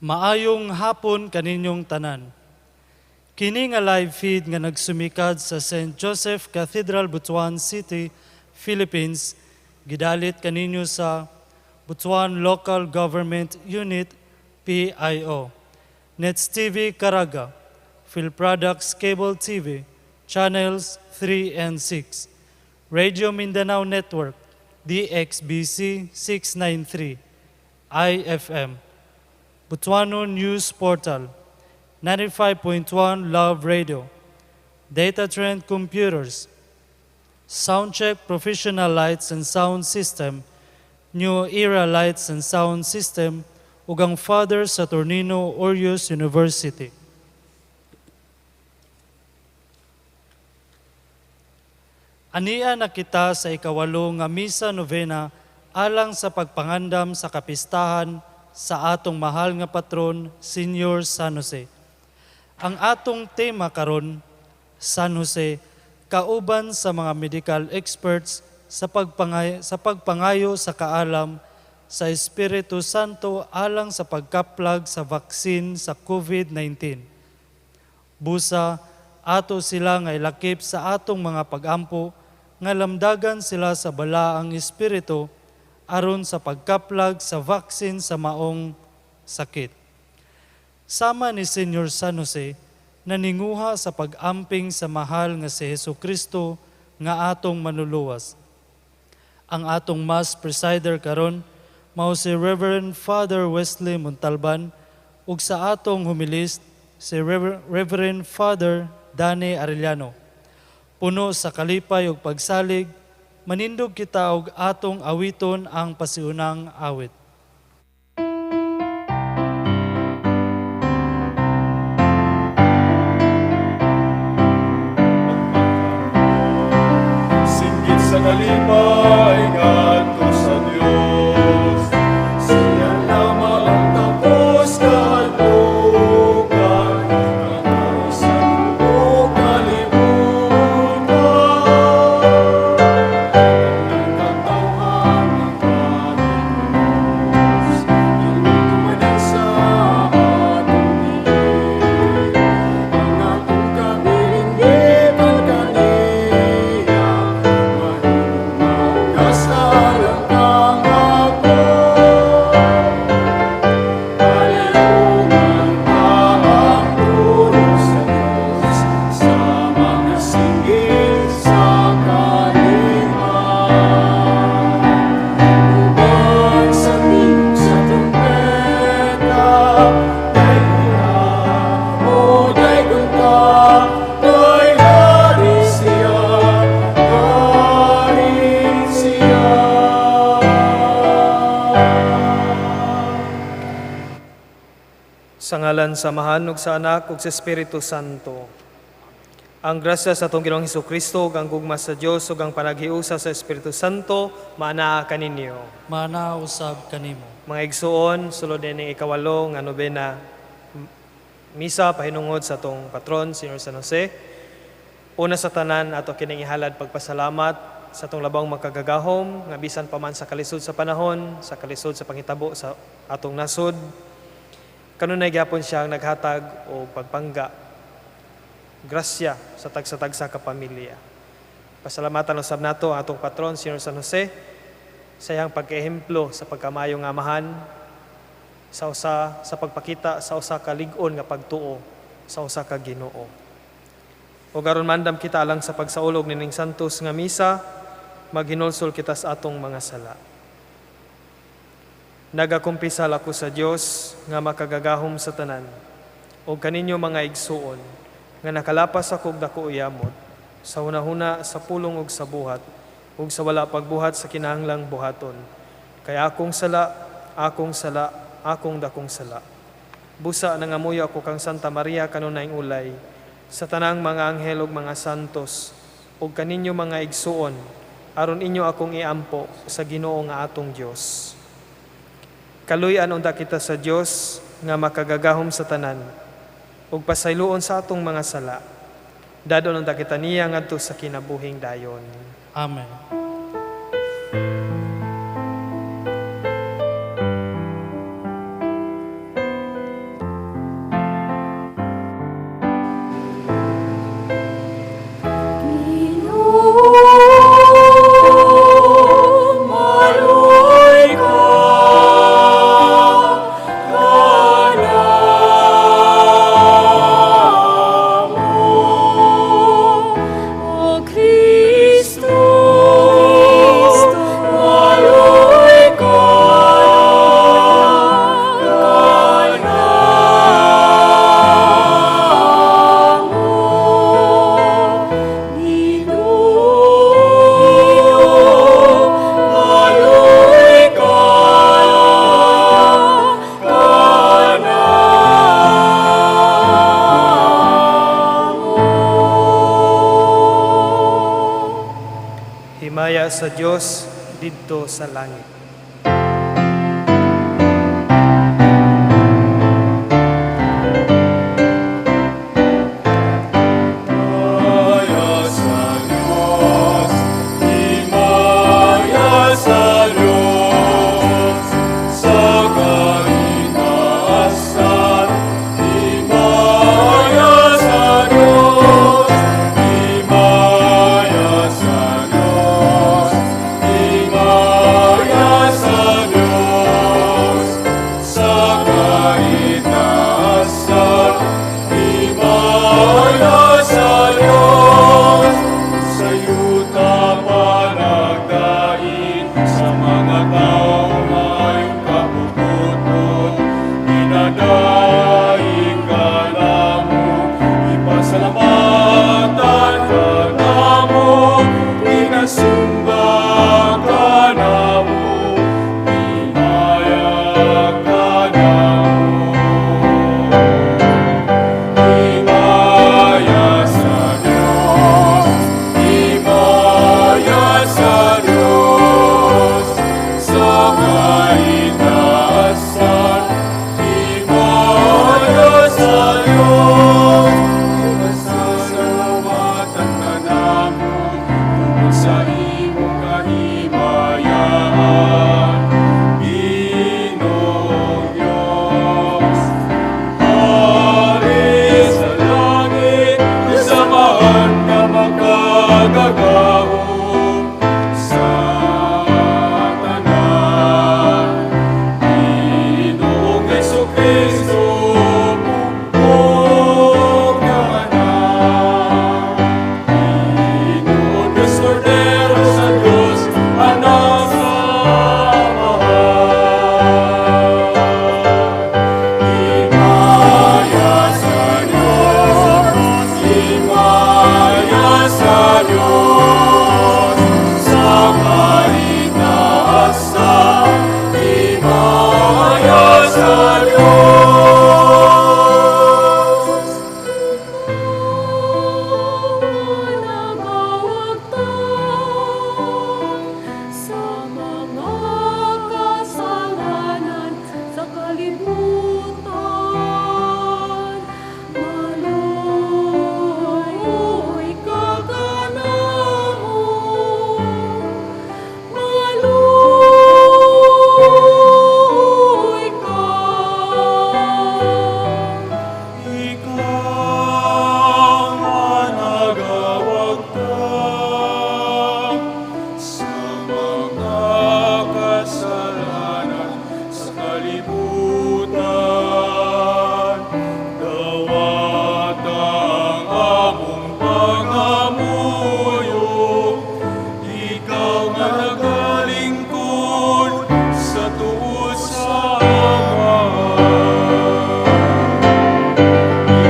Maayong hapon kaninyong tanan. Kini nga live feed nga nagsumikad sa St. Joseph Cathedral, Butuan City, Philippines, gidalit kaninyo sa Butuan Local Government Unit, PIO, Nets TV Caraga, Phil Products Cable TV, Channels 3 and 6, Radio Mindanao Network, DXBC 693, IFM, Butuano News Portal, 95.1 Love Radio, Data Trend Computers, Soundcheck Professional Lights and Sound System, New Era Lights and Sound System, ug ang Father Saturnino Orius University. Ania na kita sa 8 nga misa novena alang sa pagpangandam sa kapistahan sa atong mahal nga patron, Senior San Jose. Ang atong tema karon, San Jose, kauban sa mga medical experts sa pagpangayo sa kaalam sa Espiritu Santo alang sa pagkaplag sa vaccine sa COVID-19. Busa, ato sila nga ilakip sa atong mga pagampo, nga lamdagan sila sa balaang espiritu aron sa pagkaplag sa vaccine sa maong sakit. Sama ni Senyor San Jose, naninguha sa pag-amping sa mahal nga si Hesus Kristo nga atong manluluwas. Ang atong mass presider karon mao si Reverend Father Wesley Montalban ug sa atong homilist si Reverend Father Danny Arellano. Puno sa kalipay ug pagsalig, manindog kita og atong awiton ang pasiunang awit. Singgit sa kalipay ngadto sa Dios, siya lamang ang takos kahadlukan, nga sa tibuok kalibutan. Tanang katawhan makahinumdum, tinutumanan sa atong diin, ang atong kabilin gikan kaniya, mahimong kasalang kang ako. Palihungan ta ang pulong sa Diyos sa mga singgit sa kalipay. Uban sa tingog sa trumpeta, daygon ta, o daygon ta, kay hari siya, hari siya. Sa ngalan sa Amahan ug sa Anak ug sa Espiritu Santo. Ang grasya sa atong Ginoong Hesukristo ug ang gugma sa Dios ug ang panaghiusa sa Espiritu Santo maanaa kaninyo. Maanaa usab kanimo. Mga igsuon, sulod nining 8 nga nobena misa pahinungod sa atong patron Senyor San Jose. Una sa tanan ato kining ihalad pagpasalamat sa atong labang makagagahom nga bisan pa man sa kalisod sa panahon, sa kalisod sa panghitabo sa atong nasod, kanunay gyapon siya ang naghatag og pagpangga, grasya sa tagsa-tagsa ka pamilya. Pasalamatan usab nato ang atong patron Senyor San Jose sa iyang pagkaehemplo sa pagkamayo nga amahan, sa usa sa pagpakita sa usa ka lig-on nga pagtuo sa usa ka Ginoo. O aron mandam kita alang sa pagsaulog nining santos nga misa, maghinulsol kita sa atong mga sala. Nagakumpisal ako sa Dios nga makagagahom sa tanan, ug kaninyo mga igsuon, nga nakalapas ako og dako yamot, sa hunahuna, sa pulong ug sa buhat, ug sa wala pagbuhat sa kinahanglang buhaton. Kay akong sala, akong sala, akong dakong sala. Busa nangamuyo ako kang Santa Maria kanunayng ulay, sa tanang mga anghel ug mga santos, ug kaninyo mga igsuon, aron inyo akong iampo sa Ginoo nga atong Dios. Kaluy-an unta kita sa Dios nga makagagahom sa tanan, ug pasayloon sa atong mga sala. Dadon unta kita niya ngadto sa kinabuhing dayon. Amen. Himaya sa Dios didto sa langit. Himaya sa Diyos, himaya sa Diyos, sa kaitaasan. Himaya sa Diyos, himaya sa Diyos, himaya sa Diyos, sa kaitaasan. Himaya sa Diyos, sa yuta panagdait, sa mga tao maayong kabubut-on. Ginadaig ka namo, gipasalamatan ka namo, ginasumba ka namo, himaya ka namo. Himaya sa Diyos, himaya sa Diyos, sa kaitaasan. Himaya sa Diyos, pasalamatan ka namo, tungod sa imong kahimayaan, Ginoong Diyos. Hari sa langit, Samahan nga makagagahom sa tanan. Ginoong Hesukristo, bugtong nga Anak. Ginoong Diyos, Kordero sa Diyos, Anak sa Amahan. Himaya sa Diyos, himaya sa Diyos, sa kaitaasan. Himaya sa Diyos. Nagawagtang sa mga kasalanan sa kalibutan. Maluoy ka kanamo, maluoy ka. Ikaw nga nagawagtang sa mga kasalanan sa kalibutan. Dawata ang among pangamuyo, ikaw nga nagalingkod sa tuod sa Ama.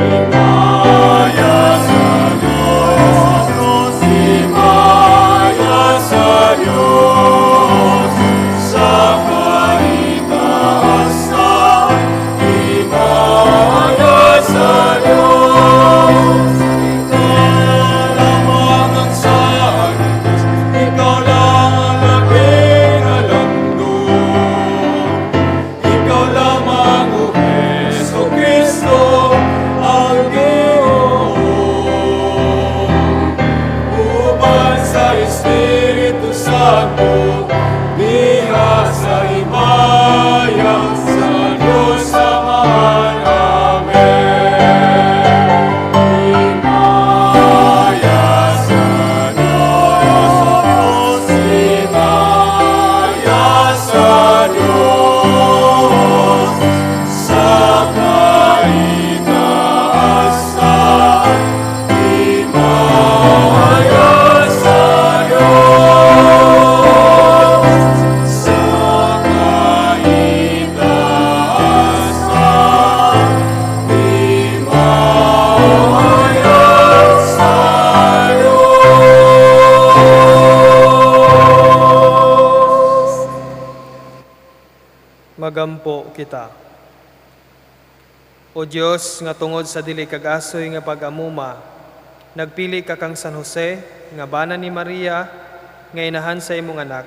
Himaya sa Diyos, himaya sa Diyos, sa kaitaasan. Himaya sa Diyos, ikaw lamang ang sa Diyos, ikaw lang ang labing halandong. Ikaw lamang, O Hesukristo, ang Ginoo. Uban sa Espiritu Santo, diha sa himaya sa Diyos Amahan. Amen. Himaya sa Diyos, himaya sa Diyos, sa kaitaasan. Himaya sa Diyos, sa kaitaasan. Himaya sa Diyos. Magampo kita. O Dios, nga tungod sa dili kag-asoy nga pag-amuma, nagpili ka kang San Jose nga bana ni Maria. nga inahan sa imong anak.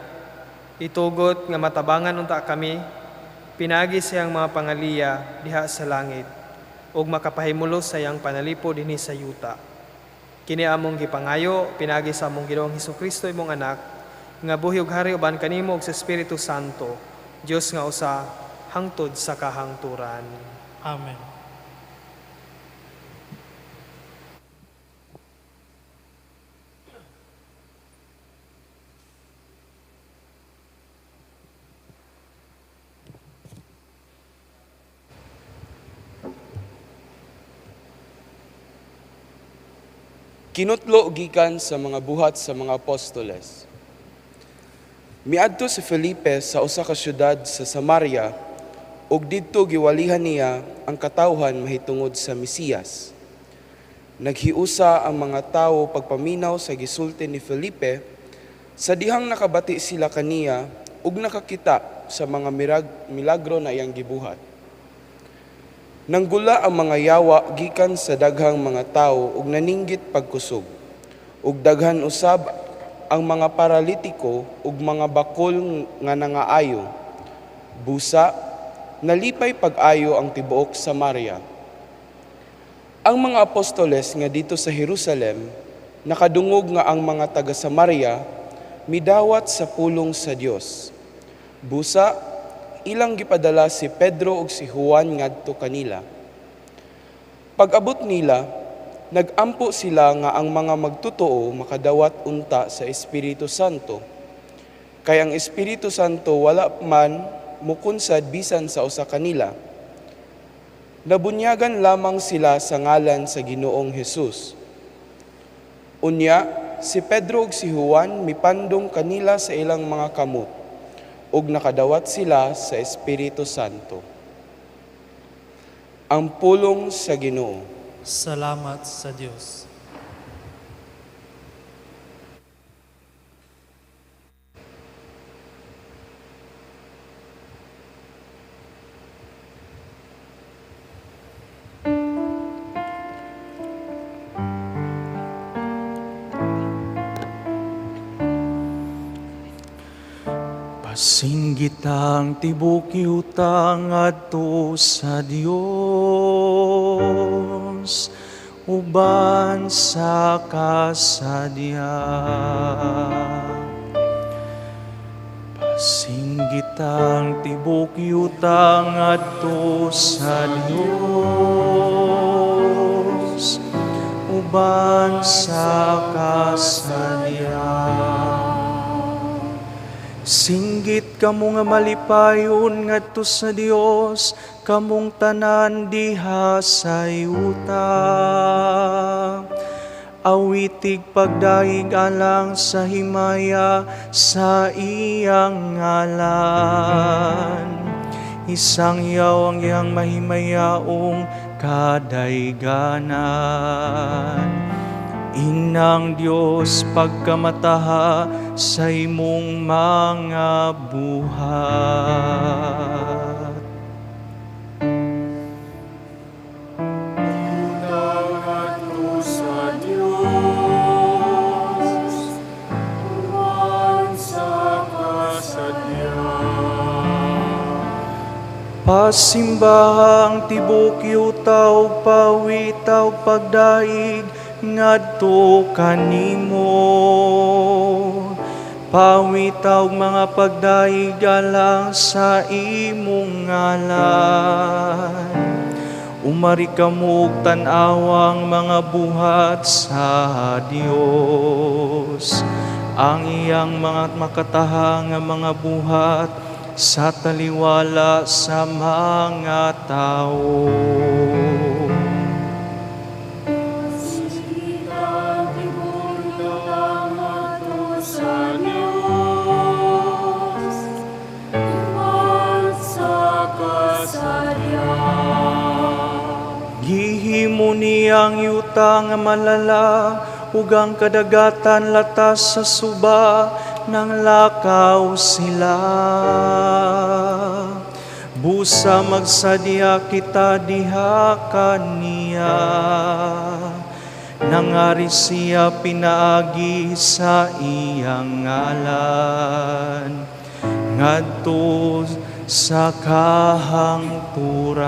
Itugot nga matabangan unta kami pinaagi sa iyang mga pangaliya diha sa langit ug makapahimulos sa iyang panalipo dinhi sa yuta. Kini among gipangayo pinaagi sa among Ginoong Hesukristo, imong anak, nga buhi ug hari uban kanimo ug sa Espiritu Santo, Dios nga usa hangtod sa kahangturan. Amen. Kinutlo gikan sa mga buhat sa mga apostoles. Miadto si Felipe sa usa ka syudad sa Samaria ug didto giwalihan niya ang katawhan mahitungod sa Mesiyas. Naghiusa ang mga tawo pagpaminaw sa gisulti ni Felipe sa dihang nakabati sila kaniya ug nakakita sa mga milagro na iyang gibuhat. Nanggula ang mga yawa gikan sa daghang mga tawo ug naninggit pagkusog. Ug daghan usab ang mga paralitiko ug mga bakol nga nangaayo. Busa, nalipay pag-ayo ang tibuok Samaria. Ang mga apostoles nga dito sa Jerusalem nakadungog nga ang mga taga Samaria midawat sa pulong sa Dios. Busa, ilang gipadala si Pedro ug si Juan ngadto kanila. Pag-abot nila, nagampo sila nga ang mga magtotoo makadawat unta sa Espiritu Santo. Kay ang Espiritu Santo wala man mukunsad bisan sa usa kanila. Nabunyagan lamang sila sa ngalan sa Ginoong Hesus. Unya, si Pedro ug si Juan mipandong kanila sa ilang mga kamot ug nakadawat sila sa Espiritu Santo. Ang pulong sa Ginoo. Salamat sa Dios. Pasinggitang tibok yutang adto sa Dios, uban sa kasadya. Pasinggitang tibok yutang adto sa Dios, uban sa kasadya. Singgit kamo nga malipayon ngadto sa Dios, kamong tanan diha sa yuta. Awitig pagdaig alang sa himaya sa iyang ngalan. Isang yaw ang iyang mahimayaong kadayganan. Inang Dios pagkamataha sa imong mga buhat. Ngadto sa Dios, uban sa kasadya. Pasimbahang tibok yuta ug pawita ug pagdaig ngadto kanimo. Pawita og mga pagdaig alang sa imong ngalan. Umari kamo og tan-awang mga buhat sa Dios, ang iyang mga makataha nga mga buhat sa taliwala sa mga tao. Pasinggitang tibok yuta ngadto sa Dios, uban sa kasadya. Gihimo niyang yuta nga malala ug ang kadagatan latas sa suba nang lakaw sila. Busa magsadya kita diha kaniya. Nangari siya pinaagi sa iyang ngalan ngadto sa kahangturan.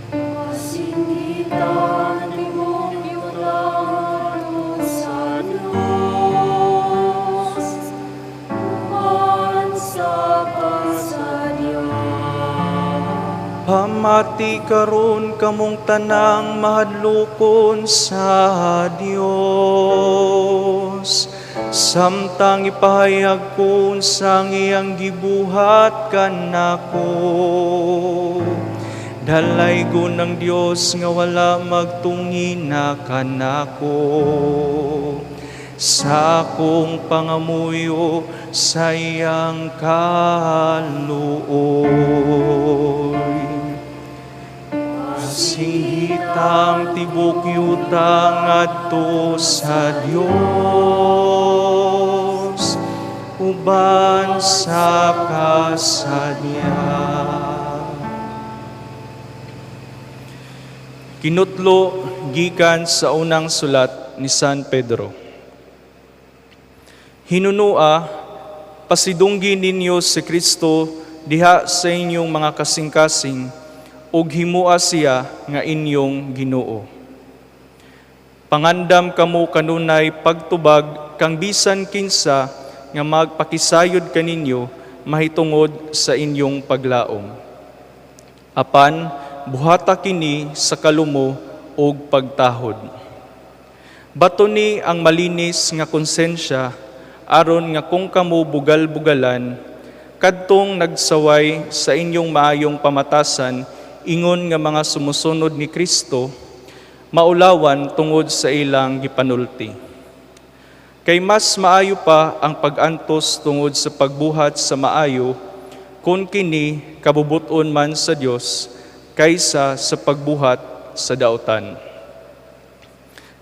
Pasinggitan tibuok yuta ngadto sa Dios, uban sa kasadya. Pamati karon kamong tanang mahadlokon sa Dios, samtang ipahayag ko unsang iyang gibuhat kanako. Dalaygon ang Dios nga wala magtungina kanako. Sa akong pangamuyo sa iyang kaluoy. Singgitang tibok yuta ngadto sa Dios, uban sa kasadya. Kinutlo gikan sa unang sulat ni San Pedro. Hinunua, pasidunggi ninyo si Kristo diha sa inyong mga kasing-kasing ug himua siya nga inyong Ginoo. Pangandam kamo kanunay pagtubag kang bisan kinsa nga magpakisayod kaninyo mahitungod sa inyong paglaom. Apan buhata kini sa kalumo ug pagtahod. Batuni ang malinis nga konsensya aron nga kung kamo bugal-bugalan kadtong nagsaway sa inyong maayong pamatasan ingon nga mga sumusunod ni Kristo, maulawan tungod sa ilang gipanulti. Kay mas maayo pa ang pag-antos tungod sa pagbuhat sa maayo kung kini kabubuton man sa Dios kaysa sa pagbuhat sa dautan.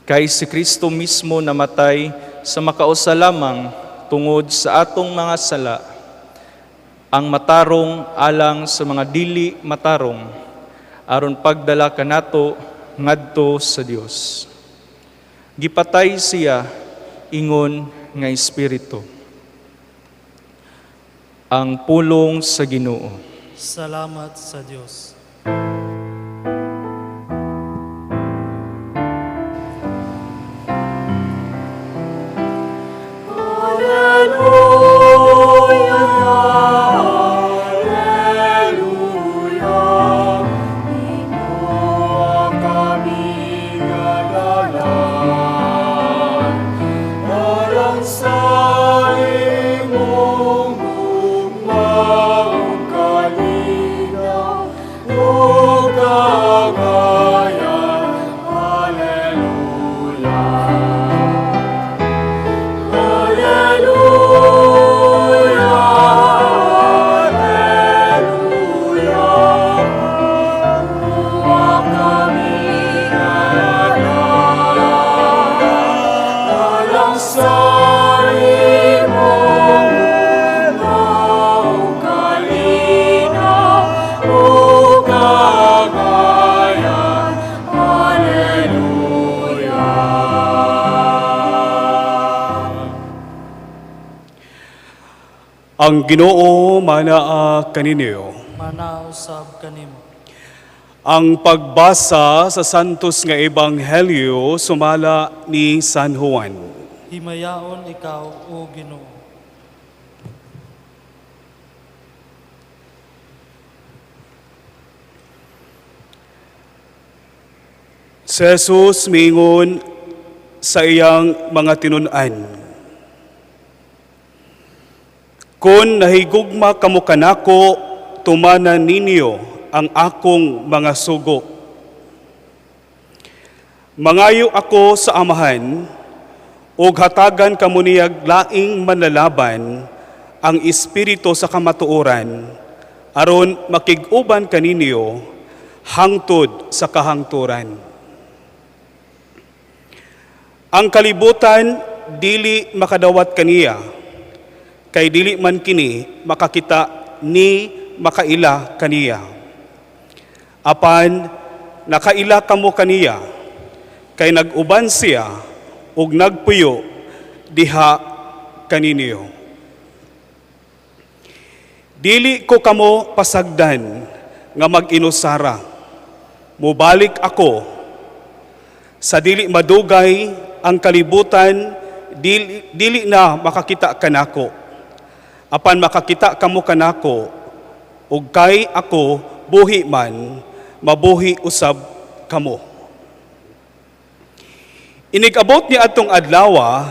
Kay si Kristo mismo namatay sa makausa lamang tungod sa atong mga sala, ang matarong alang sa mga dili matarong, aron pagdala kanato ngadto sa Dios. Gipatay siya ingon nga espiritu. Ang pulong sa Ginoo. Salamat sa Dios. Alleluia, Alleluia, Ginoo kami nga dalan. Alang sa imong gugma ug kalinaw ug kaangayan. Alleluia. Alleluia, Alleluia, Uwa kami nga dalan. Alang sa imong gugma ug kalinaw ug kaangayan. Alleluia. Ang Ginoo manaa kaninyo. Manaa usab kanimo. Ang pagbasa sa Santos nga Ebanghelyo sumala ni San Juan. Himayaon ikaw, o Ginoo. Si Jesus miingon sa iyang mga tinun-an, "Kung nahigugma kamo kanako, tumanan ninyo ang akong mga sugo. Mangayo ako sa Amahan, ug hatagan kamo niyag laing manlalaban, ang Espiritu sa kamatuoran, aron makig-uban kaninyo hangtod sa kahangturan. Ang kalibutan dili makadawat kaniya, kay dili man kini makakita ni makaila kaniya. Apan nakaila kamo kaniya, kay nag-uban siya ug nagpuyo diha kaninyo. Dili ko kamo pasagdan nga mag-inusara. Mubalik ako. Sa dili madugay ang kalibutan dili na makakita kanako. Apan makakita kamo kanako ug kay ako buhi man, mabuhi usab kamo. Inig-abot ni adtong adlawa,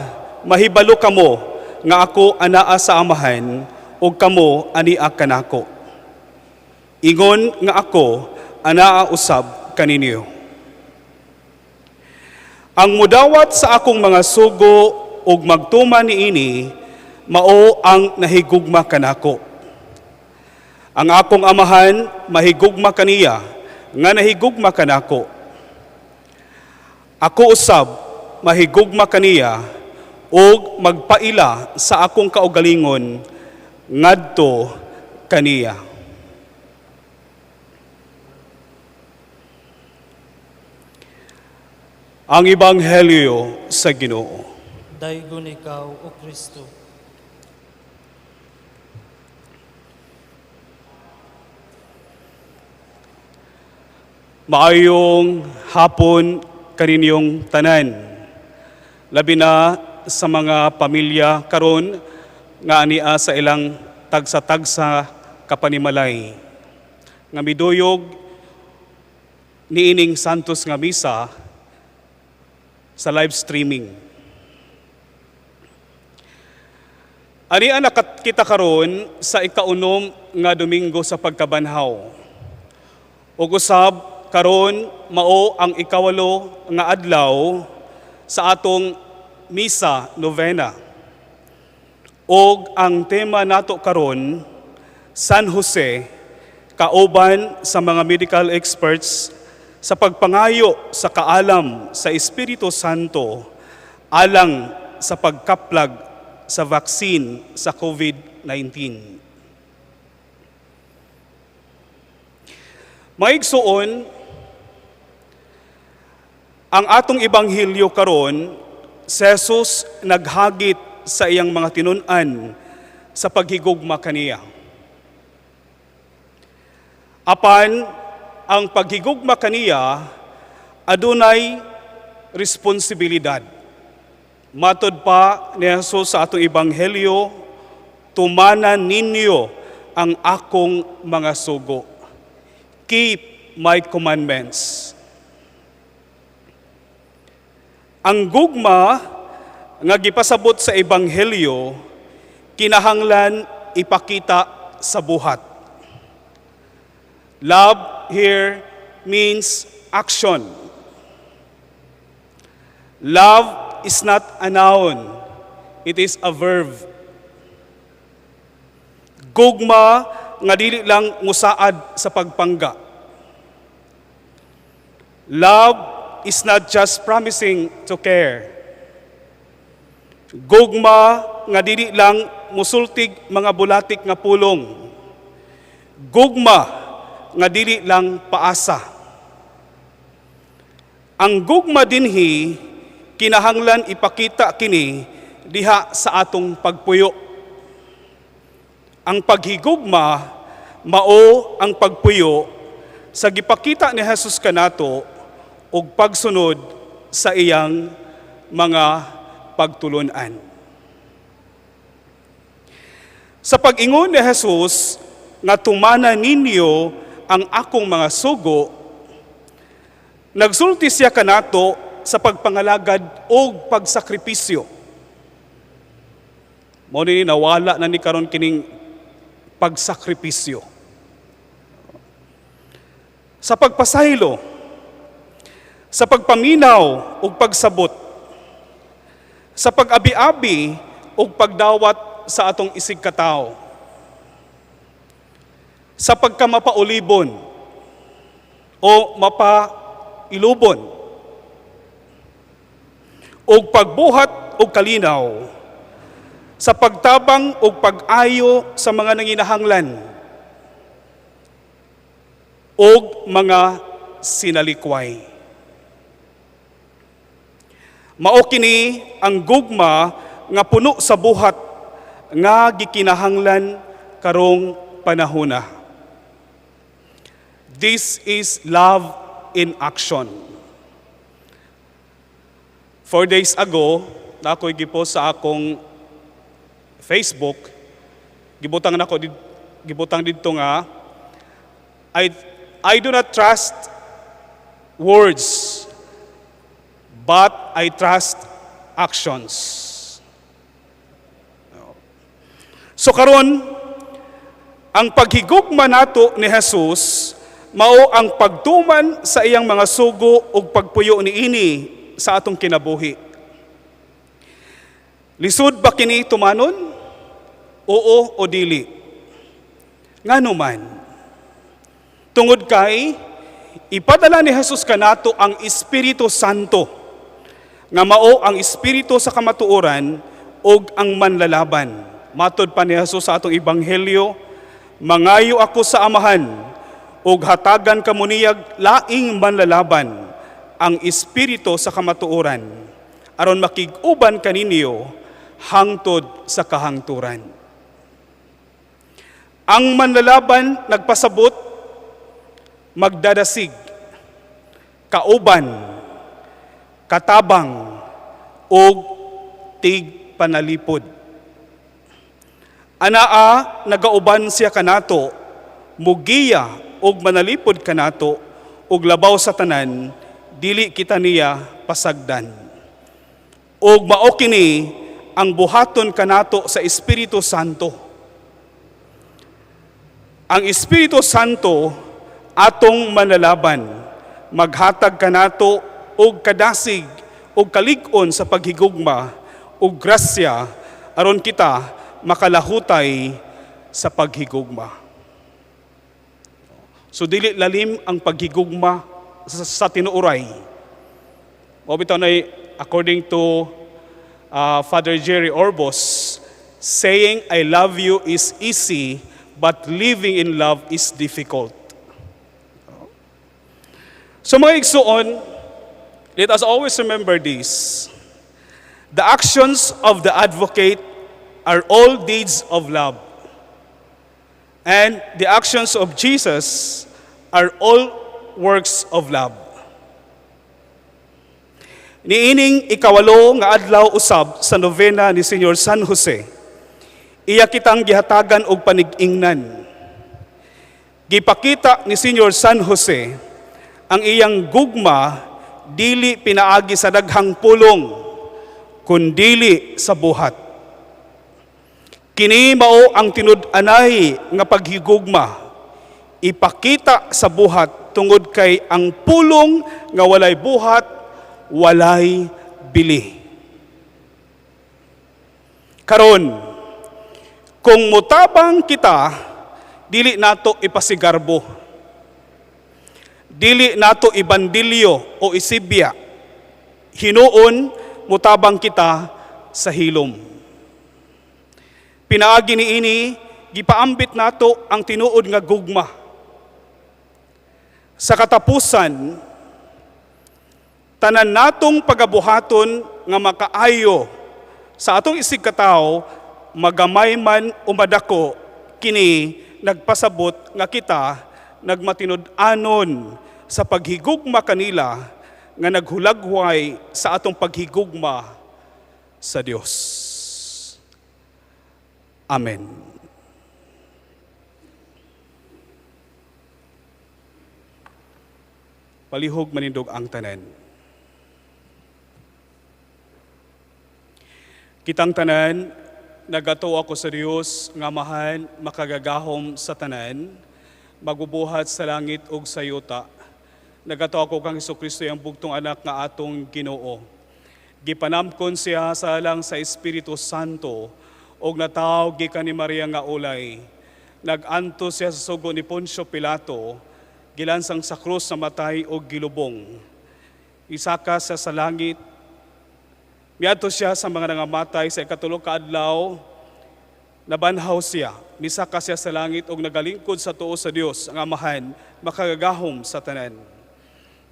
mahibalo kamo nga ako anaa sa Amahan ug kamo ania kanako. Ingon nga ako anaa usab kaninyo. Ang mudawat sa akong mga sugo ug magtuman niini, mao ang nahigugma kanako. Ang akong Amahan mahigugma kaniya nga nahigugma kanako. Ako usab mahigugma kaniya ug magpaila sa akong kaugalingon ngadto kaniya. Ang Ebanghelyo sa Ginoo. Daygon ikaw, O Kristo. Maayong hapon kaninyong tanan. Labi na sa mga pamilya karon nga ania sa ilang tagsa-tagsa kapanimalay. Nga miduyog niining Santos nga misa sa live streaming. Ania nakakita karon sa ikaunom nga Domingo sa pagkabanhaw. Ug usab karon mao ang 8 nga adlaw sa atong misa novena. Og ang tema nato karon, San Jose kauban sa mga medical experts sa pagpangayo sa kaalam sa Espiritu Santo alang sa pagkaplag sa vaccine sa COVID-19. Maigsuon, ang atong ebanghelyo karon, si Jesus naghagit sa iyang mga tinun-an sa paghigugma kaniya. Apan ang paghigugma kaniya adunay responsibilidad. Matod pa ni Jesus sa atong ebanghelyo, tumanan ninyo ang akong mga sugo. Keep my commandments. Ang gugma nga gipasabot sa ebanghelyo kinahanglan ipakita sa buhat. Love here means action. Love is not a noun, it is a verb. Gugma nga dili lang musaad sa pagpangga. Love is not just promising to care. Gugma nga dili lang musultig mga bulatik nga pulong. Gugma nga dili lang paasa. Ang gugma dinhi kinahanglan ipakita kini diha sa atong pagpuyo. Ang paghigugma mao ang pagpuyo sa gipakita ni Jesus kanato ug pagsunod sa iyang mga pagtulun-an. Sa pag-ingon ni Jesus nga tumana ninyo ang akong mga sugo, nagsulti siya kanato sa pagpangalagad og pagsakripisyo. Mao ni nawala na ni karon kining pagsakripisyo. Sa pagpasaylo, sa pagpaminaw ug pagsabot, sa pag-abi-abi ug pagdawat sa atong isig katawo, sa pagkamapaulibon o mapailubon, ug pagbuhat og kalinaw, sa pagtabang ug pag-ayo sa mga nanginahanglan ug mga sinalikway. Mao kini ang gugma nga puno sa buhat nga gikinahanglan karong panahona. This is love in action. 4 days ago, na ako'y gipost sa akong Facebook, gibutang didto nga, "I do not trust words, but I trust actions." So karon, ang paghigugma nato ni Jesus mao ang pagtuman sa iyang mga sugo ug pagpuyo niini sa atong kinabuhi. Lisod ba kini tumanon? Oo o dili? Ngano man? Tungod kay ipadala ni Jesus kanato ang Espiritu Santo nga mao ang espiritu sa kamatuoran ug ang manlalaban. Matod pa ni Jesus sa atong ebanghelyo, "Mangayo ako sa Amahan ug hatagan kamo niyag laing manlalaban, ang espiritu sa kamatuoran, aron makig-uban kaninyo hangtod sa kahangturan." Ang manlalaban nagpasabot magdadasig, kauban, katabang, ug tigpanalipod. Anaa nagauban siya kanato, mugiya ug manalipod kanato, ug labaw sa tanan, dili kita niya pasagdan. Ug mao kini ang buhaton kanato sa Espiritu Santo. Ang Espiritu Santo atong manlalaban, maghatag kanato og kadasig og kalig-on sa paghigugma ug grasya aron kita makalahutay sa paghigugma. So dili lalim ang paghigugma sa tinuoray. Mao bitaw na, according to Father Jerry Orbos, saying "I love you" is easy, but living in love is difficult. So mga igsuon, let us always remember this. The actions of the advocate are all deeds of love. And the actions of Jesus are all works of love. Niining ikawalo nga adlaw usab sa novena ni Senyor San Jose, iya kitang gihatagan og panig-ingnan. Gipakita ni Senyor San Jose ang iyang gugma dili pinaagi sa daghang pulong, kundili sa buhat. Kini mao ang tinud-anay nga paghigugma, ipakita sa buhat, tungod kay ang pulong nga walay buhat, walay bili. Karon, kung mutabang kita, dili nato ipasigarbo. Dili nato ibandilyo o isibya. Hinuon mutabang kita sa hilom. Pinaagi niini, gipaambit nato ang tinuod nga gugma. Sa katapusan, tanan natong pagabuhaton nga makaayo sa atong isigkatawo, magamay man o madako, kini nagpasabot nga kita nagmatinud-anon sa paghigugma kanila nga naghulagway sa atong paghigugma sa Dios. Amen. Palihog manindog ang tanan. Kitang tanan, nagatuo ako sa Dios nga Amahan makagagahom sa tanan, magbubuhat sa langit ug sa yuta. Nagatuo ako kang Hesukristo, iyang bugtong anak nga atong Ginoo. Gipanamkon siya sa alang sa Espiritu Santo ug natawo gikan ni Maria nga ulay. Nag-antos siya sa sugo ni Poncio Pilato, gilansang sa krus, namatay ug gilubong. Isaka siya sa langit, miadto siya sa mga nangamatay. Sa ikatulo ka adlaw, nabanhaw siya. Misaka siya sa langit ug nagalingkod sa tuo sa Dios ang Amahan, makagagahom sa tanan.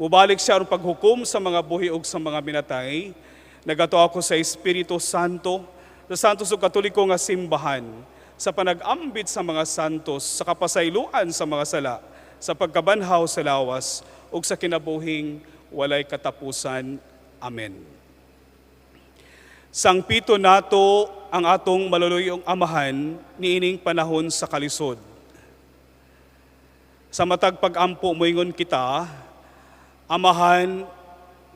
Mubalik siya aron paghukom sa mga buhi ug sa mga minatay. Nagatuo ako sa Espiritu Santo, sa Santos ug Katoliko nga simbahan, sa panag-ambit sa mga santos, sa kapasayloan sa mga sala, sa pagkabanhaw sa lawas, ug sa kinabuhing walay katapusan. Amen. Sangpito nato ang atong maluluyong amahan niining panahon sa kalisod. Sa matag pag-ampo moingon kita, Amahan,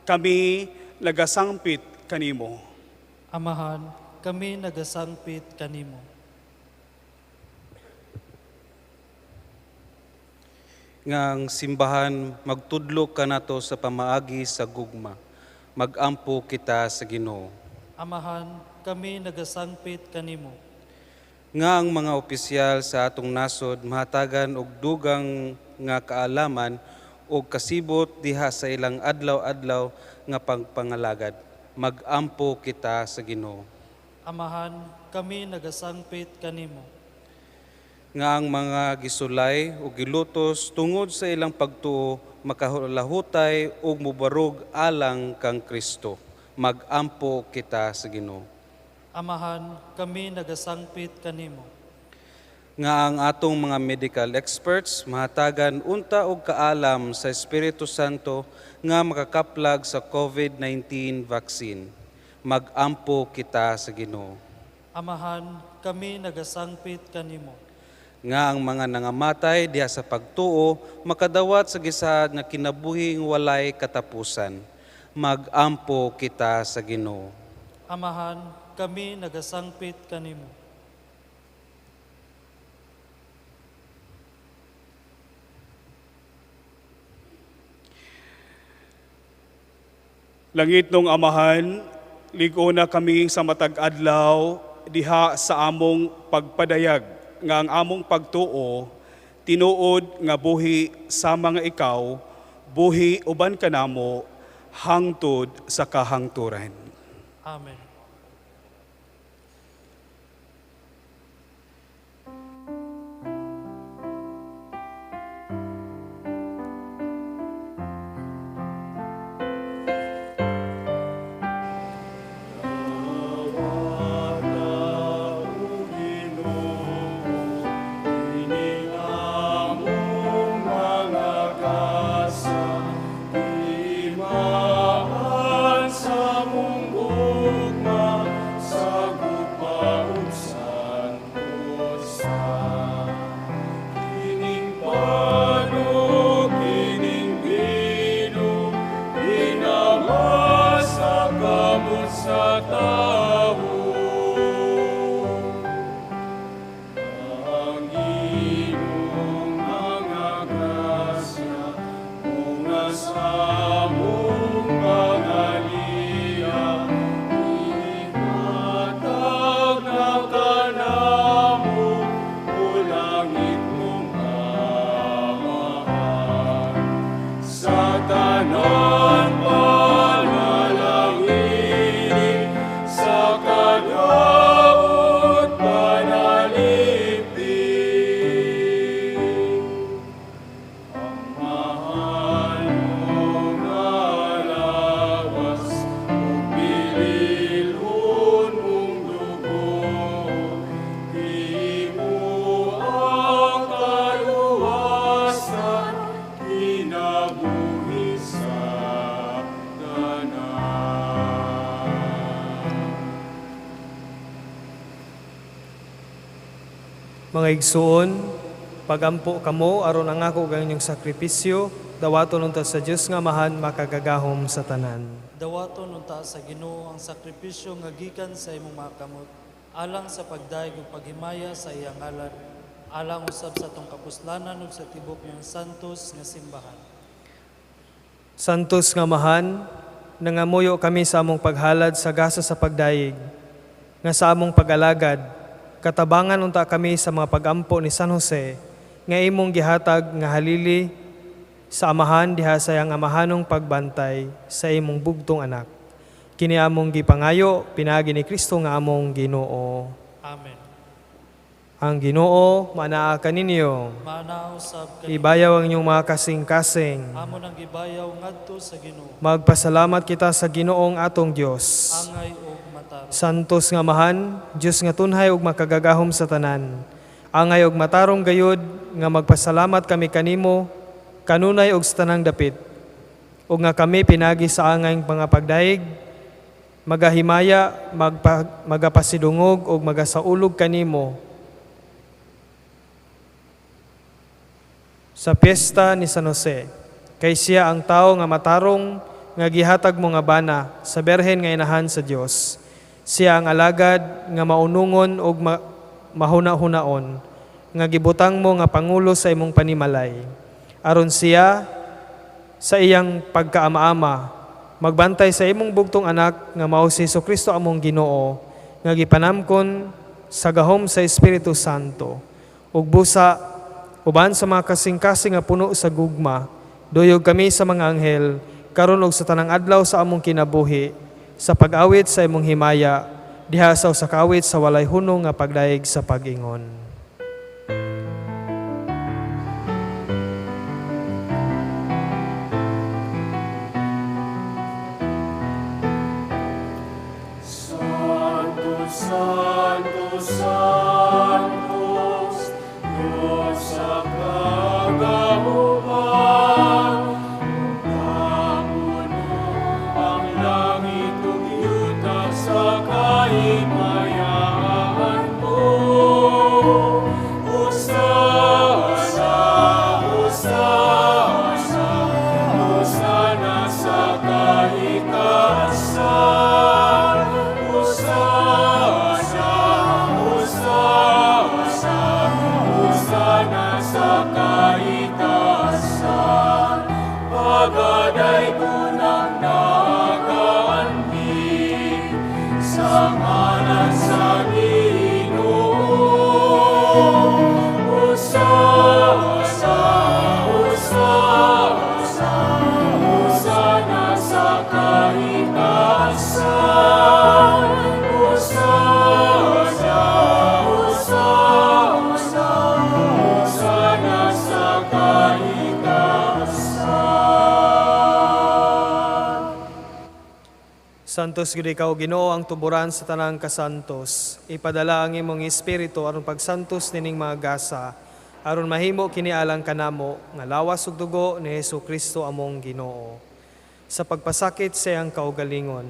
kami nagasangpit kanimo. Amahan, kami nagasangpit kanimo. Nga ang simbahan magtudlo kanato sa pamaagi sa gugma. Magampo kita sa Ginoo. Amahan, kami nagasangpit kanimo. Nga ang mga opisyal sa atong nasod mahatagan og dugang nga kaalaman og kasibot diha sa ilang adlaw-adlaw nga pagpangalagad. Magampo kita sa Ginoo. Amahan, kami nagasangpit kanimo. Nga ang mga gisulay o gilutos tungod sa ilang pagtuo makalahutay ug mobarog alang kang Kristo. Magampo kita sa Ginoo. Amahan, kami nagasangpit kanimo. Nga ang atong mga medical experts mahatagan unta og kaalam sa Espiritu Santo nga makakaplag sa COVID-19 vaccine. Magampo kita sa Ginoo. Amahan, kami nagasangpit kanimo. Nga ang mga nangamatay diha sa pagtuo makadawat sa gisaad nga kinabuhing walay katapusan. Magampo kita sa Ginoo. Amahan, kami nagasangpit kanimo. Langit nung Amahan, lig-on na kami sa matag adlaw diha sa among pagpadayag nga ang among pagtuo tinuod nga buhi sa mga ikaw, buhi uban kanamo hangtod sa kahangturan. Amen. Mga igsuon, pagampo kamo aron ang ako ug ang inyong sakripisyo, dawaton unta sa Dios nga Amahan makagagahom sa tanan. Dawaton unta sa Ginoo ang sakripisyo nga gikan sa imong mga kamot, alang sa pagdayeg ug paghimaya sa iyang ngalan, alang usab sa atong kapuslanan ug sa tibok niyang santos nga simbahan. Santos nga Amahan, nangamuyo kami sa among paghalad sa gasa sa pagdayeg, nga sa among pag-alagad, katabangan unta kami sa mga pagampo ni San Jose, nga imong gihatag nga halili sa amahan diha sa iyang amahanong pagbantay sa imong bugtong anak. Kini among gipangayo pinaagi ni Kristo nga among Ginoo. Amen. Ang Ginoo manaa kaninyo. Manaa usab kaniya. Ibayaw ang inyong mga kasing-kasing. Amo nang gibayaw ngadto sa Ginoo. Magpasalamat kita sa Ginoong atong Dios. Angay og matarong. Santos nga Amahan, Dios nga tunhay ug makagagahom sa tanan. Angay og matarong gayud nga magpasalamat kami kanimo kanunay og sa tanang dapit. Ug nga kami pinagi sa angay mga pagdayeg, magahimaya, magapasidungog ug magasaulog kanimo sa piyesta ni San Jose. Kay siya ang tawo nga matarong nga gihatag mo nga bana sa berhen nga inahan sa Dios. Siya ang alagad nga maunungon ug mahuna-hunaon nga gibutang mo nga pangulo sa imong panimalay. Aron siya sa iyang pagkaama-ama magbantay sa imong bugtong anak nga mao si Hesukristo among Ginoo nga gipanamkon sa gahom sa Espiritu Santo ug busa uban sa mga kasing-kasing nga puno sa gugma, duyog kami sa mga anghel karon og sa tanang adlaw sa among kinabuhi sa pag-awit sa imong himaya diha sa usa ka awit sa walay hunong nga pagdayeg sa pag-ingon. Santo, Santo, Santos, Diyos sa kagahuman, napuno ang langit ug yuta sa kahimayaan mo. Hosana, Hosana, Hosana sa kaitaasan. Hosana, Hosana, Hosana sa kaitaasan. Pagaday kunang nagaanhi sa ngalan sa Ginoo. Hosana, Hosana, Hosana sa kaitaasan. Hosana, Hosana, Hosana sa kaitaasan. Santos gid ikaw Ginoo ang tuburan sa tanang kasantos. Ipadala ang imong espiritu aron pagsantos nining mga gasa, aron mahimo kini alang kanamo nga lawas ug dugo ni Hesukristo among Ginoo. Sa pagpasakit sa iyang kaugalingon,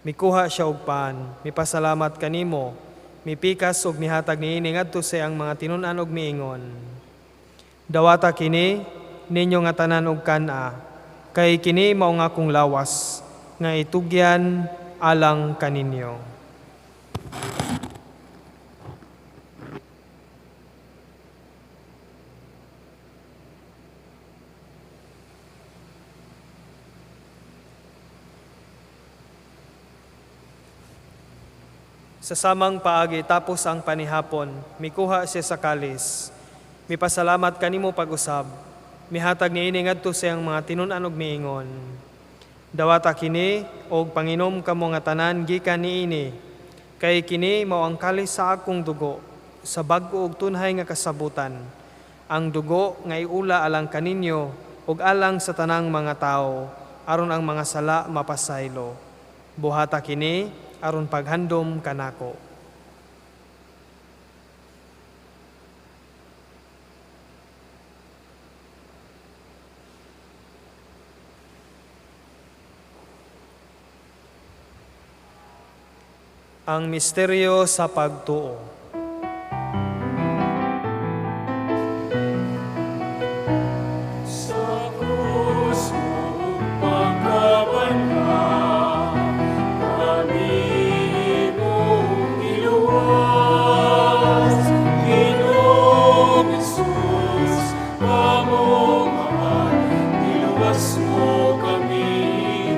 mikuha siya og pan, mipasalamat kanimo, mipikas ug mihatag niini ngadto sa iyang mga tinun-an ug miingon. Dawata kini ninyo nga tanan og kan-a, kay kini mao nga akong lawas nga itugyan alang kaninyo. Sa samang paagi tapos ang panihapon, mikuha siya sa kalis. Mipasalamat kanimo pag-usab. Mihatag niini ngadto sa iyang mga tinun-an ug miingon. Dawata kini og panginom kamo nga tanan gikan niini, kay kini mao ang kalis sa akong dugo sa bag-o ug tunhay nga kasabutan. Ang dugo nga iula alang kaninyo ug alang sa tanang mga tawo aron ang mga sala mapasaylo. Buhata kini aron paghandom kanako. Ang misteryo sa pagtuo. Sa krus mo pagkabanha, kami imong giluwas. Ginoong Jesus, among mahal, giluwas mo kami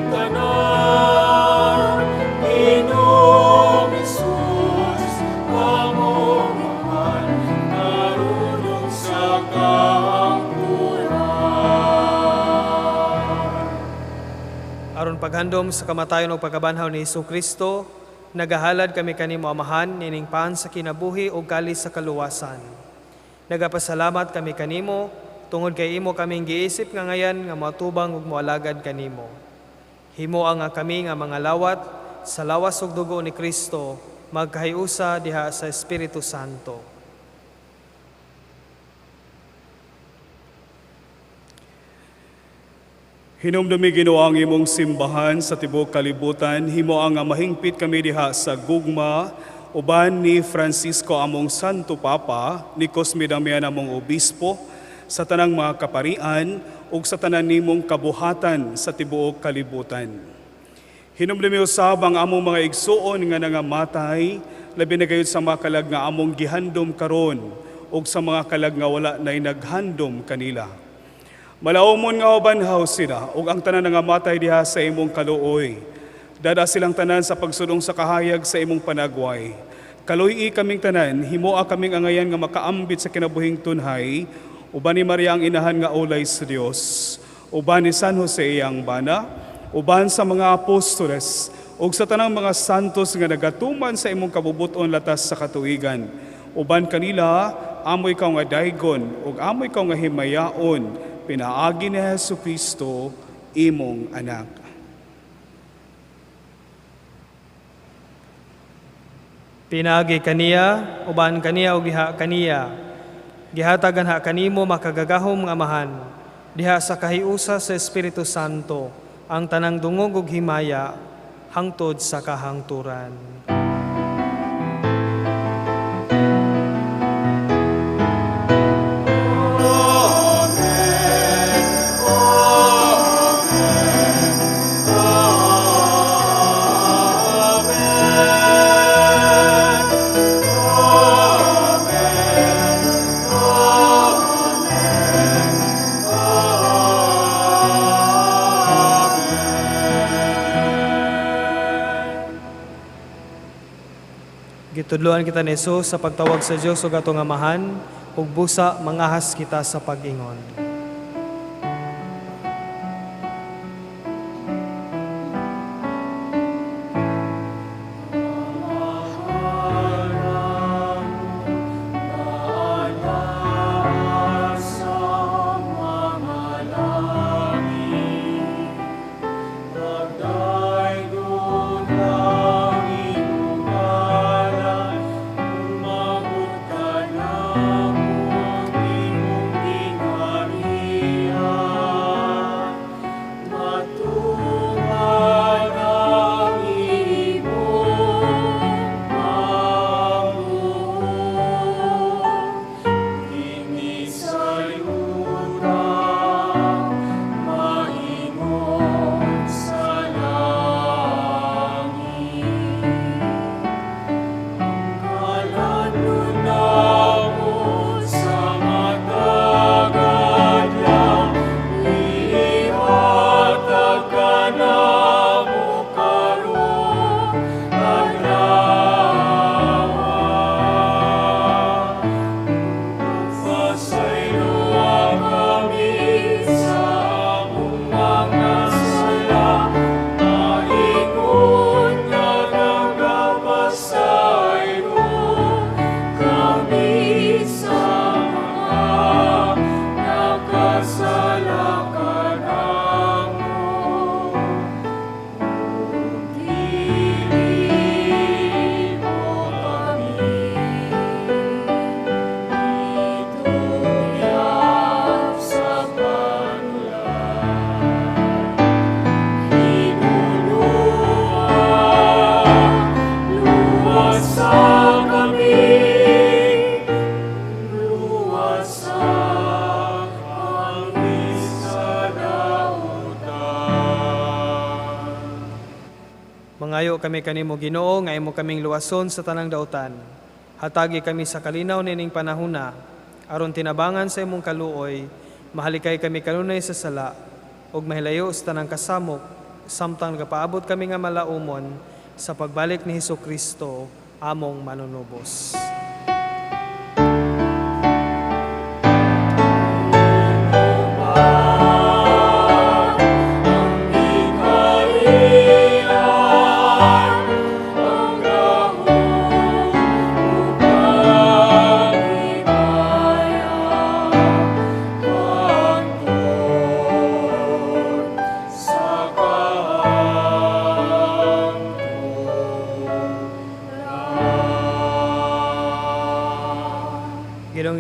tanan. Ginoong Jesus, among mahal, karunong sa kaangkuran. Aron paghandom sa kamatayon ug pagkabanhaw ni Hesukristo, Nagahalad kami kanimo, Amahan, nining pan sa kinabuhi ug kalis sa kaluwasan. Nagapasalamat kami kanimo tungod kay imo kaming giisip nga ngayan nga moatubang ug moalagad kanimo. Himoa nga kami nga mga lawat sa lawas ug dugo ni Kristo magkahiusa diha sa Espiritu Santo. Hinumdumi, Ginoo, ang imong simbahan sa tibuok kalibutan, himoa nga mahingpit kami diha sa gugma uban ni Francisco among Santo Papa, ni Cosme Damian among obispo, sa tanang mga kaparian ug sa tanan nimong kabuhatan sa tibuok kalibutan. Hinumdumi usab ang among mga igsuon nga nangamatay, labi na gayud sa mga kalag nga among gihandom karon ug sa mga kalag nga wala nay naghandom kanila. Malaumon nga ubanhaw sila ug ang tanan nangamatay diha sa imong kaluoy. Dada silang tanan sa pagsulong sa kahayag sa imong panagway. Kaluy-i kaming tanan, himoa kaming angayan nga makaambit sa kinabuhing tunhay, uban ni Maria ang inahan nga ulay sa Dios, uban ni San Jose iyang bana, uban sa mga apostoles, ug sa tanang mga santos nga nagatuman sa imong kabubuton latas sa katuigan. Uban kanila, amoy ikaw nga daygon, ug amoy ikaw nga himayaon, pinaagi ni Hesus Kristo, imong anak. Pinaagi kaniya, uban kaniya ug diha kaniya. Gihatagan ha kanimo makagagahom nga Amahan, diha sa kahiusa sa Espiritu Santo, ang tanang dungog ug himaya hangtod sa kahangturan. Gitudloan kita ni Jesus sa pagtawag sa Dios ug atong Amahan, ug busa mangahas kita sa pag-ingon. Mangayo kami kanimo, Ginoo, nga imo kaming luwason sa tanang dautan. Hatagi kami sa kalinaw nining panahuna, aron tinabangan sa imong kaluoy, mahalikay kami kanunay sa sala, ug mahilayo sa tanang kasamok, samtang nagapaabot kami nga malaumon sa pagbalik ni Hesus Kristo, among manunubos. Ang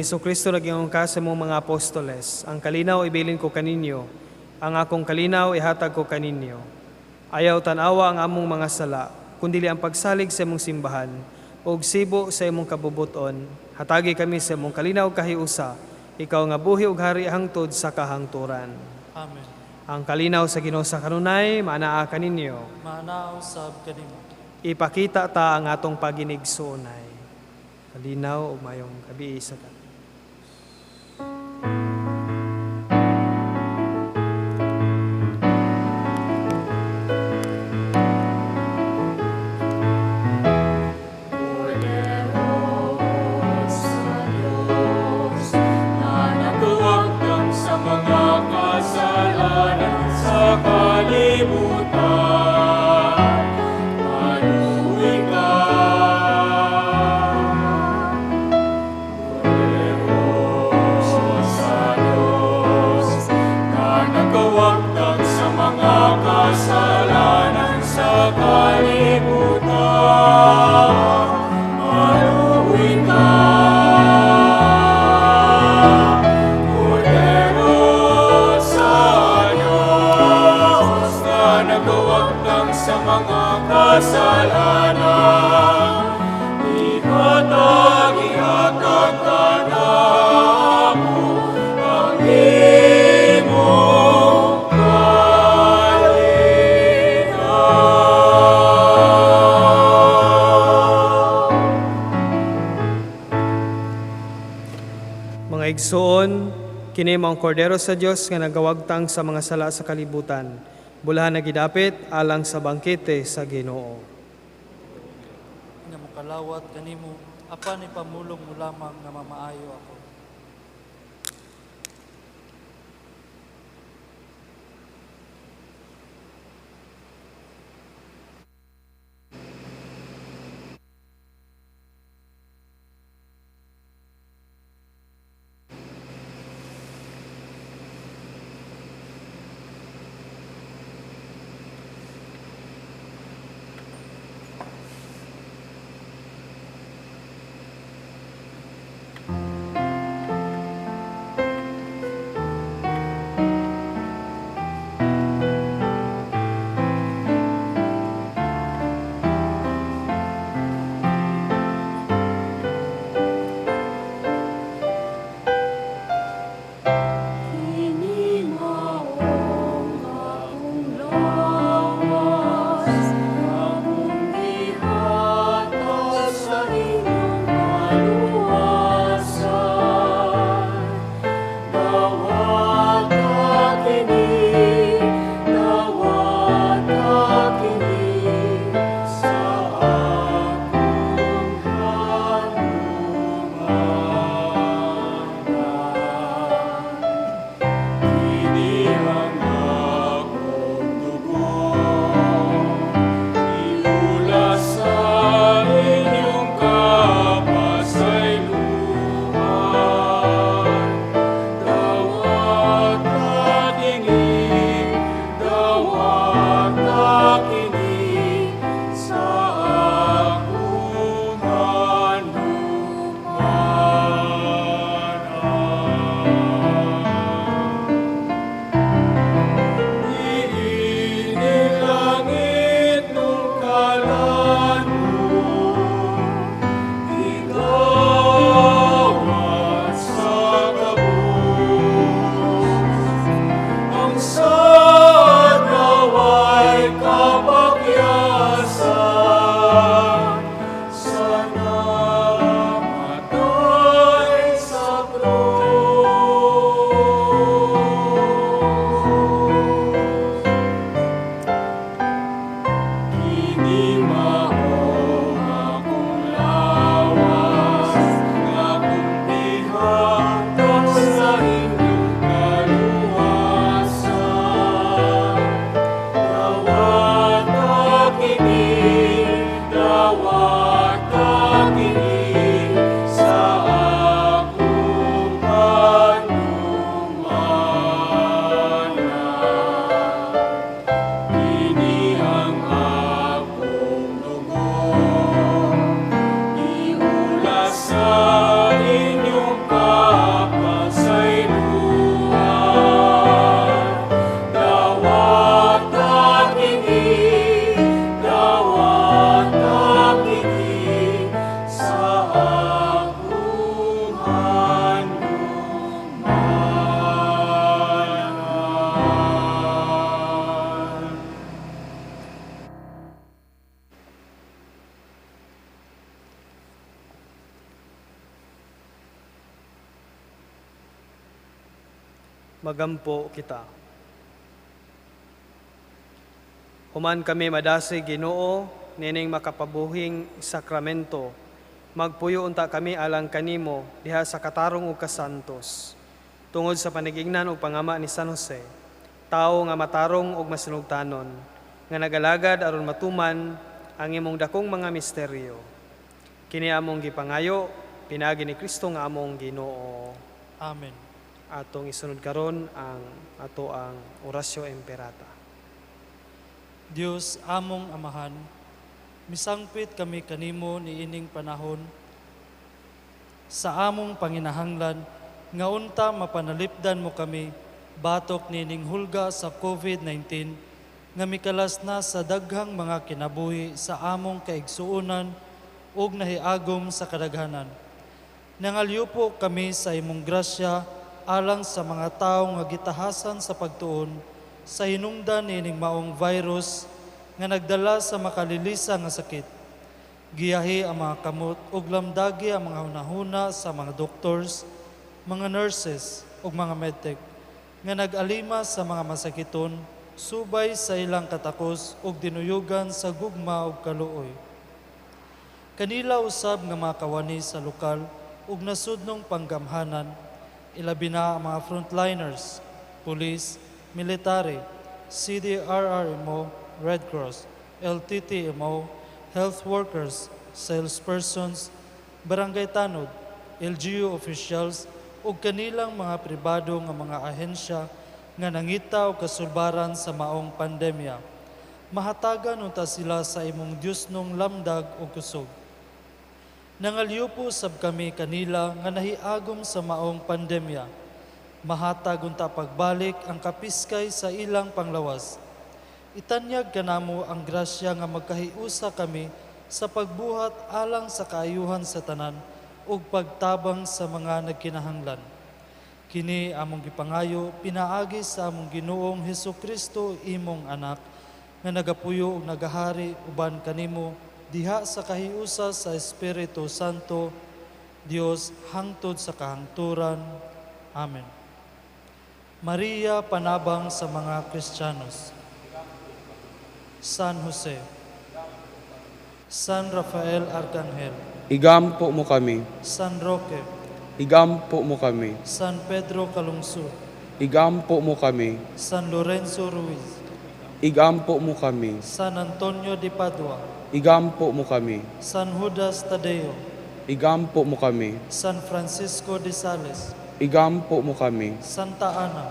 Ginoong Hesukristo, nag-ingon ka sa imong mga apostoles, ang kalinaw ibilin ko kaninyo, ang akong kalinaw ihatag ko kaninyo. Ayaw tan-awa ang among mga sala, kundili ang pagsalig sa imong simbahan, ug sibo sa imong kabubuton. Hatagi kami sa imong kalinaw kahiusa, ikaw nga buhi ug hari hangtod sa kahangturan. Amen. Ang kalinaw sa Ginoo sa kanunay, maanaa kaninyo. Maanaa usab kanimo. Ipakita ta ang atong paginigsuonay. Kalinaw ug maayong gabii sa tanan. Sa Diyos na nagwagtang sa mga kasalanan sa kalibutan, maluoy ka. Kordero sa Diyos na nagwagtang sa mga kasalanan sa kalibutan, maluoy ka. Kordero sa Diyos na nagwagtang sa mga kasalanan, ihatag, ihatag kanamo ang imong kalinaw. Mga igsoon, kini mao ang kordero sa Dios nga nagawagtang sa mga sala sa kalibutan. Bulahan na gidapit alang sa bangkete sa Ginoo. Nga mokalawat kanimo, apan ipamulong mo lamang nga mamaayo ako. Magampo kita. Human kami madasig, Ginoo, nining makapabuhing sakramento. Magpuyo unta kami alang kanimo diha sa katarong ug kasantos. Tungod sa panigignan ug pangama ni San Jose, tawo nga matarong ug masinugtanon, nga nagalagad aron matuman ang imong dakong mga misteryo. Kini among gipangayo pinaagi ni Kristo nga among Ginoo. Amen. Atong isunod karon ang ato ang Oratio Imperata. Dios among Amahan, misangpit kami kanimo niining panahon sa among panginahanglan nga unta mapanalipdan mo kami batok nining hulga sa COVID-19 nga mikalas na sa daghang mga kinabuhi sa among kaigsuonan ug nahiagom sa kadaghanan. Nangalyupo kami sa imong grasya alang sa mga tawo nga gitahasan sa pagtuon sa hinungdan niining maong virus nga nagdala sa makalilisa nga sakit. Giyahi ang mga kamot ug lamdagi ang mga hunahuna sa mga doctors, mga nurses ug mga medtech nga nag-alima sa mga masakiton subay sa ilang katakos ug dinuyugan sa gugma ug kaluoy. Kanila usab nga mga kawani sa lokal ug nasudnong panggamhanan, ilabi na ang mga frontliners, police, military, CDRRMO, Red Cross, LTTMO, health workers, salespersons, barangay tanod, LGU officials ug kanilang mga pribado nga mga ahensya nga nangita og kasulbaran sa maong pandemya. Mahatagan unta sila sa imong Diosnong lamdag ug kusog. Nangalyupo sab kami kanila nga nahiagom sa maong pandemya. Mahatag unta pagbalik ang kapiskay sa ilang panglawas. Itanyag kanamo ang grasya nga magkahiusa kami sa pagbuhat alang sa kaayuhan sa tanan ug pagtabang sa mga nagkinahanglan. Kini among gipangayo pinaagi sa among Ginoong Hesukristo, imong anak, nga nagapuyo ug nagahari uban kanimo diha sa kahiusa sa Espiritu Santo, Dios, hangtod sa kahangturan. Amen. Maria, panabang sa mga Kristiyanos. San Jose, San Rafael Arcangel, Igampo mo kami. San Roque, Igampo mo kami. San Pedro Calungsod, Igampo mo kami. San Lorenzo Ruiz, Igampo mo kami. San Antonio de Padua, Igampo mo kami. San Judas Tadeo, Igampo mo kami. San Francisco de Sales, Igampo mo kami. Santa Ana,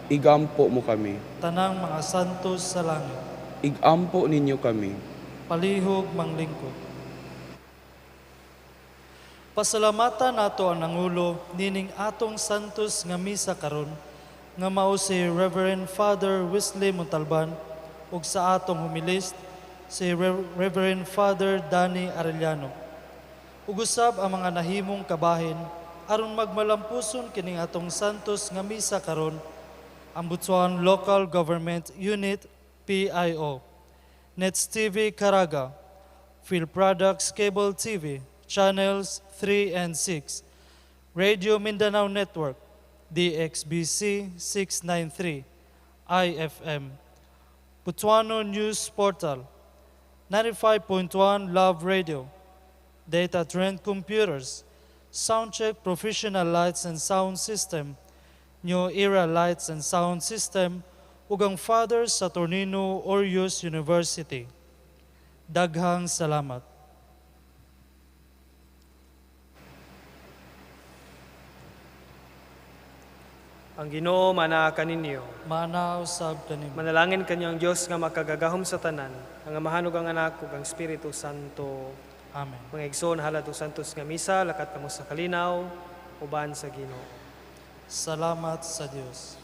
Igampo mo kami. Tanang mga santos sa langit, Igampo ninyo kami. Palihog manglingkod. Pasalamatan nato ang nangulo nining atong santos nga misa karon nga mao si Reverend Father Wesley Montalban ug sa atong homilist si Reverend Father Danny Arellano. Ug usab ang mga nahimong kabahin aron magmalampuson kining atong santos nga misa karon ang Butuan Local Government Unit PIO, Nets TV Caraga, Phil Products Cable TV, Channels 3 and 6, Radio Mindanao Network, DXBC 693, IFM, Butuano News Portal, 95.1 Love Radio, Data Trend Computers, Soundcheck Professional Lights and Sound System, New Era Lights and Sound System, ug ang Father Saturnino Orius University. Daghang salamat. Ang Ginoo mana kaninyo. Mana usab kanimo. Manalangin kanyo ang Dios nga makagagahom sa tanan, ang Amahan ug ang Anak ug ang Espiritu Santo. Amen. Mga igsoon, halad og santos nga misa, lakat kamo sa kalinaw, uban sa Ginoo. Salamat sa Dios.